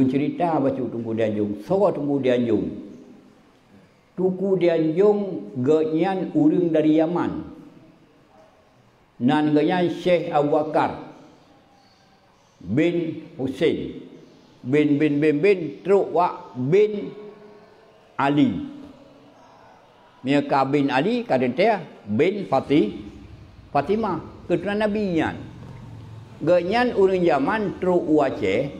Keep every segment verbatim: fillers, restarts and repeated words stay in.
Cerita bacut Teungku Dianjong, soe Teungku Dianjong. Teungku Dianjong geuhnyan ureuëng dari Yaman. Nan geuhnyan Syekh Abu Bakar bin Husein, bin, bin, bin, bin, trok wak bin Ali. Meunyoe ka bin Ali, ka teuntée bin Fati-, Fatimah, keuturonan Nabi nyan. Geuhnyan ureuëng Yaman trok u Aceh,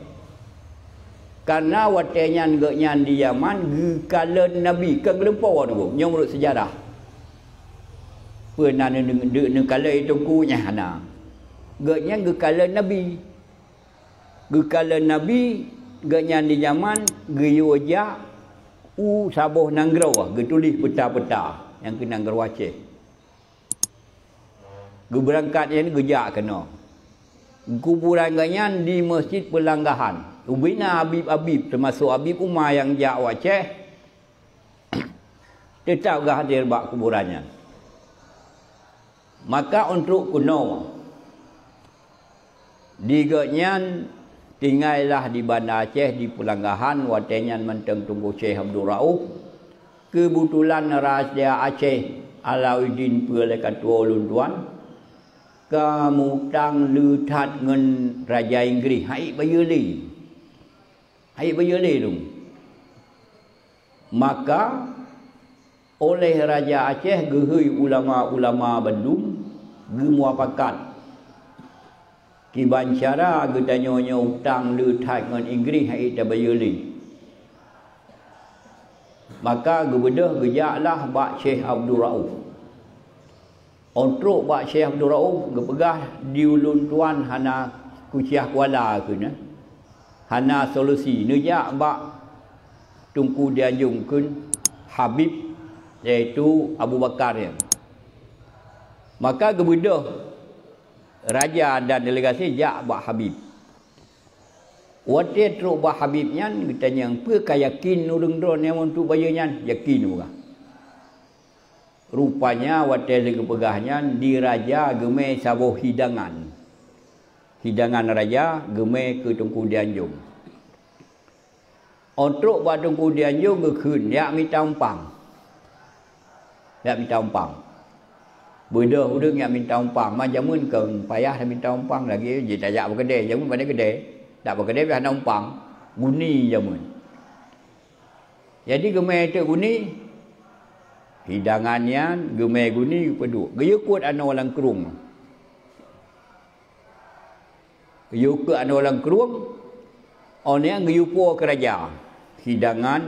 kareuna watée nyan geuhnyan di Yaman geukalon Nabi, kon geulumpoe nyoe, nyoe meunurot seujarah. Peue na neu-, neu-, neukalon teungku nyan hana. Geuhnyan geukalon Nabi. Geukalon Nabi, geuhnyan di Yaman geuyue jak u saboh nanggroe, geutuléh peuta-peuta nyang keu nanggroe Aceh. Geubeurangkat nyan geujak keunoe. Kuburan geuhnyan di Meuseujid Peulanggahan. Ubena Habib-habib, teumasok Habib Umar nyang jak u Aceh, teutab geuhadir bak kuburan nyan. Maka untuk keunoe, di geuhnyan tinggai lah di Banda Aceh di Peulanggahan, watée nyan mantong Teungku Syekh Abdul Rauf. Keubetulan Raja Aceh Alauddin peue lé ka tuwoe ulôn tuan, ka mutang le that ngon Raja Inggréh, han ék bayeue lé. Han ék bayeue lé lom. Maka, óh lheueh Raja Aceh geuhôi ulama-ulama bandum geumupakat, kiban cara geutanyoe nyoe utang le that ngon Inggréh han ék tabayeue lé. Maka geubeudôh geujaklah bak Syekh Abdul Rauf. Óh trok bak Syekh Abdul Rauf geupeugah, di ulôn tuan hana kuciah kuala kheun, hana solusi. Neujak bak Teungku Dianjong kheun Habib, yaitu Abu Bakar nyan. Maka geubeudôh raja dan delegasi jak bak Habib. Watée trok bak Habib nyan, geutanyong, "Peue ka yakin ureuëng droe nyang untuk bayeue nyan?" "Yakin," peugah. Rupanya watée lheueh geupeugah nyan, di raja geumé saboh hidangan. Hidangan raja geumé keu Teungku Dianjong. Óh trok bak Teungku Dianjong geukheun, "Jak mita umpang. Jak mita umpang." Beudôh ureuëng jak mita umpang, ma jameun kon payah mita umpang lagée jih tajak bak keudée, jameun bak keudée. Jak bak keudée pih hana umpang, guni jameun. Jadi geumé teuk guni, hidangan nyan geumé guni geupeuduek. Geuyue kot anoe lam krueng. Geuyue kot anoe lam krueng, óh lheueh geuyue po keu raja. Hidangan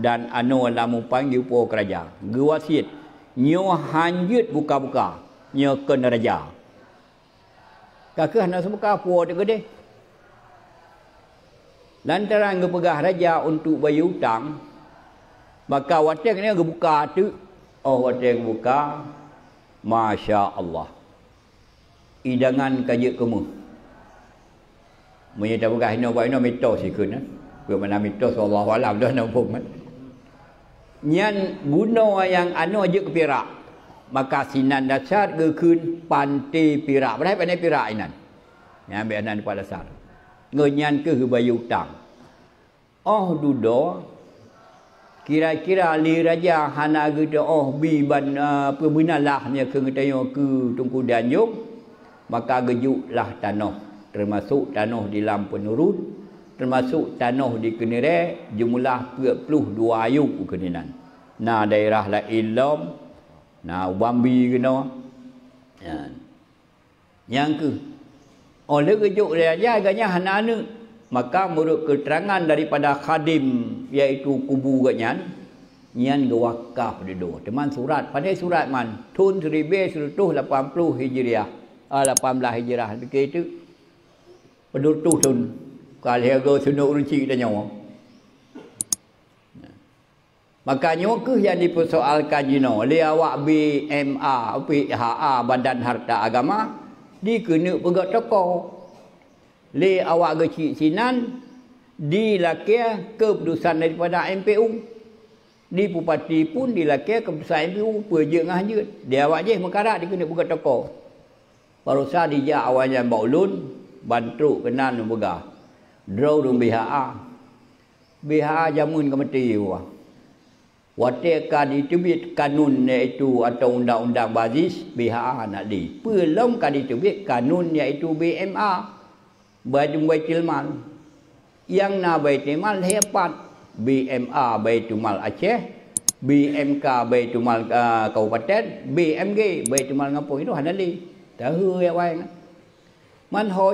dan anoe lam umpang geuyue po keu raja. Geuwasiet, "Nyoe han jeuet buka-buka, nyoe kon raja." Ka kheueh hana seubuka po teuk keudeh. Lantaran geupeugah raja untuk bayeue utang, maka watée nyan geubuka teuk. Óh watée geubuka, masya Allah, hidangan ka jeuet keumeuh. Meunyoe tapeugah inoe bak inoe mitos sikheun, eh. Peue makna mitos, wallahu alam, dah na muphom, kan? Nyan bunoe nyang anoe jeuet keu pirak. Maka sinan dasar geukheun panté pirak. Padahai panté pirak inan. Nyan ambek aneuk pat dasar. Ngon nyan keuh geubayeue utang. Óh dudoe, kira-kira lé raja hana geuteuoh bi ban, a, peubeunalah nyan keu geutanyoe keu Teungku Dianjong, maka geujok lah tanoh, teumasok tanoh di Lam Peunurut, teumasok tanoh di Keunirée, jeumeulah peuet ploh dua ayub keunan. Na daerah laén lom, na u Bambi keunoe. Nyan. Nyang kheueh, óh lheueh geujok lé raja, gobnyan hana aneuk. Maka meunurot keuteurangan daripada khadém, yaitu kubu gobnyan, nyan geuwakaf dudoe. Teuma surat, padahai surat man, thon siribée sireutoh lapan ploh Hijriah, ah, lapan blaih Hijriah, pike teuk. Padub reutôh thon, ka lheueh goe sunok ureuëng chik tanyoe. Maka nyoe kheueh nyang jipeusoalkan jinoe lé awak B M A, P H A, Badan Harta Agama, dikeuneuk peugét toko. Lé awak geuchik sinan dilakée keuputusan daripada M P U. Di bupati pun dilakée keuputusan M P U, peue jeuet ngon han jeuet. Di awak jih meukarat dikeuneuk peugét toko. Baroesa dijak awak nyan bak ulôn, ban trok keunan lôn peugah, "Droe ureuëng B H A, B H A jameun ka maté wah. Watée ka jiteubiet kanun, yaitu atau undang-undang Bazis, B H A nak di. Peue lom ka jiteubiet kanun, yaitu B M A, Baitul Mal. Nyang na Baitul Mal lhée pat, B M A Baitul Mal Aceh, B M K Baitul Mal, ah, Kabupaten, B M G Baitul Mal Gampông, itu hana lé. Tahu ya wai. Man ho